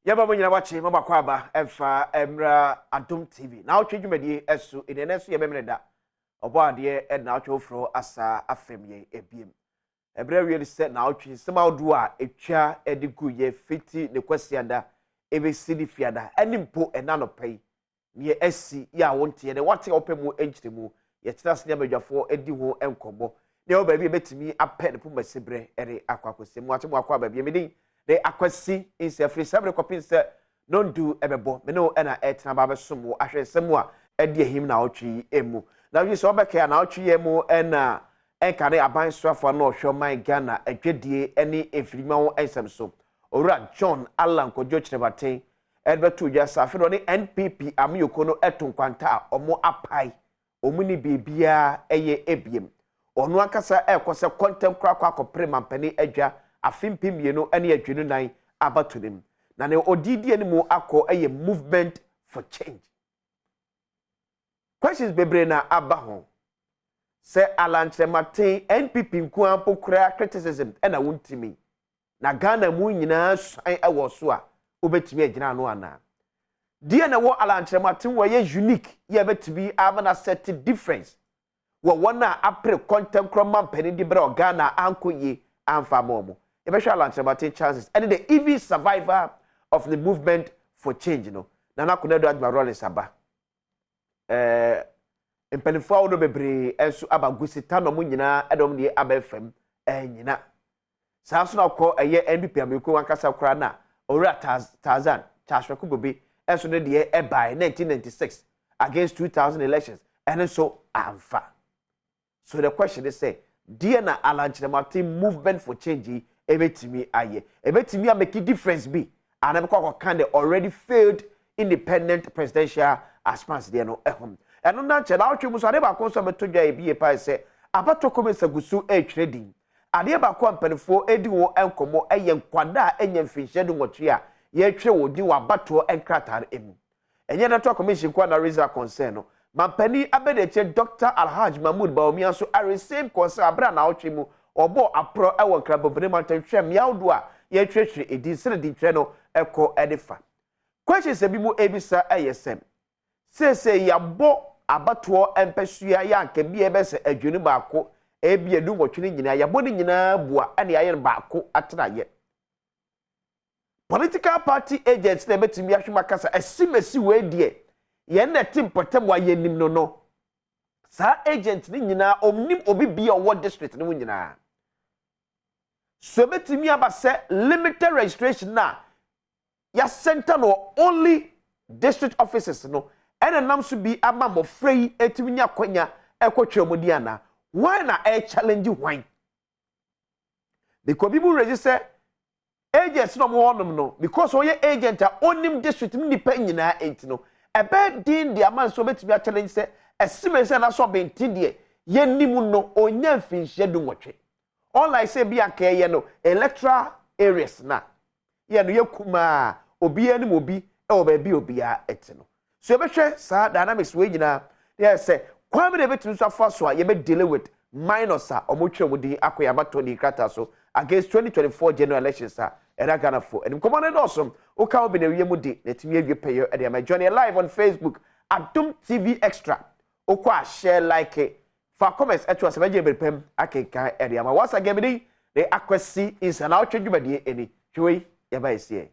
Yɛba mo nyina wakye mo bakɔ aba ɛmfa ɛmra Adom TV na awotwe dwumadie ɛso ɛnɛ ɛnɛ nso yɛ Memeneda da ɔbɔ adeɛ ɛna awotwe foforɔ asa afɛm yɛn ɛbiem ɛberɛ awie no sɛ na awotwe nsɛm ahodoɔ a ɛtwa ɛde gu yɛ fiti ne kwasiada ɛbɛsi ne fiada ɛne mpo ɛna anɔpa yi Nea asi yɛ a wonteɛ ne woate a wopɛ mu nkyerɛmu. Yɛtena ase ne abadwafoɔ di ho nkɔmmɔ na yɛwɔ baabi a yɛbɛtumi apɛ ne pomasi berɛ de akɔ akɔsi mu. Ate mu akɔ aba bio. Me din de Akwasi Nsia. Firi saa berɛ kɔpem sɛ nondu bɛbɔ, me ne wo na ɛretena aba abɛsom wo ahwɛ nsɛm a adi ahim naawɔtwe yi mu. Naawɔtwe yi sɛ wobɛkae a, naawɔtwe yi mu na ɛnka ne aban soafoɔ a na ɔhwɛ ɔman Ghana adwadie ne mfiridwuma ho nsɛm so, Owura John Allan Kwadwo Kyerematen de bɛtoo dwa sɛ afei de ɔne NPP amanyɔkuo no to nkwanta a wɔapae, wɔn nni biribiara yɛ biom. Ɔno ankasa rekɔ sɛ kɔntɛm koraa kɔ akɔpere mampanin adwa afe 2024 abatoɔ no mu. Na nea ɔde redi anim akɔ yɛ Movement for Change. Questions bebree na aba ho. Sɛ Alan Kyerematen, NPP nko ara mpo koraa criticism na wontumi. Na Ghana mu nyinaa suan wɔ so a, wobɛtumi agyina ano anaa? Deɛ na ɛwɔ Alan Kyerematen wɔ ɛyɛ unique yɛ ɛbɛtumi ama no asɛte difference wɔ wɔn a apere kɔntɛnkorɔ mampanin de berɛ wɔ Ghana a ankɔ yie amfa ama wɔn. Yɛbɛhwɛ Alan Kyerematen chances ɛne the even survival of the movement for change no. Nana Konadu Agyeman Rawlings aba. Ɛɛ mpanimfoɔ ahodoɔ bebree nso aba Gusita na wɔn nyinaa de wɔn deɛ aba fam ɛnyina. Saa nso na ɔkɔ ɛyɛ NPP amanyɔkuo ankasa koraa na Owura Tarzan Charles Wereko Bobe nso ne deɛ ɛbaeɛ 1996 against 2000 elections ɛno nso amfa. So the question is sɛ deɛ na Alan Kyerematen movement for change yi ɛbɛtumi ayɛ? Ɛbɛtumi amake difference bi anaa ɛbɛkɔ akɔka the already failed independent presidential aspirants deɛ no ɛho? Ɛno na nkyɛn na awotwe mu nso adeɛ baako nso a bɛtɔ dwa yɛ bi yɛ paa sɛ abatoɔ kɔmisa gu so ɛretwerɛ din. Adeɛ baako a mpanimfoɔ redi ho nkɔmmɔ yɛ nkwadaa a ɛnyɛ mfinhyia 18 a yɛretwerɛ wɔn din wɔ abatoɔ nkrataa no mu. Ɛnyɛ Electoral Commission nko ara na raise that concern no. Mampanin abadiakyire Dɔkta Alhaj Mahmood Bawumia nso raise same concern berɛ a naawɔtwe mu ɔbɔɔ aporɔ wɔ Nkrabompene mantam hwɛ mmea ahodoɔ a yɛretwerɛtwerɛ edin sɛdeɛ dintwerɛ no kɔ de fa. Questions a ebinom rebisa yɛ sɛ, Seesei yɛabɔ abatoɔ mpasua yi a anka ebia ɛbɛyɛ sɛ 21, ebia 18 no nyinaa, yɛabɔ ne nyinaa bua na yɛayɛ no baako atenaeɛ. Political party agents na ɛbɛtumi ahwɛ mu aka sɛ asimasi wei deɛ yɛn na ɛte mpɔtam a yɛnim no no. Saa agent no nyinaa ɔnim obi bia ɔwɔ district no mu nyinaa. So ɛbɛtumi aba sɛ limited registration na yɛasɛnta no wɔ only district offices no ɛna nam so bi ama mmɔfra yi atumi nya akwanya ɛkɔtwerɛ wɔn din anaa? Hwan na ɛrechallenge hwan? Because bi mu regi sɛ agents na wɔwɔ hɔnom no, because ɔyɛ agent a ɔnim district mu nipa nyinaa nti no, ɛbɛyɛ den de ama nso ɔbɛtumi achallenge sɛ ɛsime sɛ n'asɔ bɛnti deɛ yɛnim no ɔnya mfinhyia 18. Unlike sɛ bi anka ɛyɛ no electoral areas na yɛ no yɛ kumaa obiara nim obi wɔ baabi obiara te no. So yɛbɛhwɛ saa dynamics wei nyinaa na yɛ sɛ kwan bi na yɛbɛtumi nso afa so a yɛbɛ deal with minors a wɔtwerɛ wɔn din akɔ yɛn abatoɔ ne krataa so against 2024 general elections a ɛda Ghanafoɔ anim. Nkɔmmɔ no dɔɔso, woka wo bi na awie mu de na ɛtumi awie pɛyɛ de ama. Join yɛ live on Facebook, Adom TV Extra. Wokɔ a share, like, fa comments ɛto asɛm agye bere pɛm akenkan ɛde ama. Once again, me din de Akwasi Nsa na wotwe dwumadie ani. Hwɛ wei, yɛba ɛsiɛ.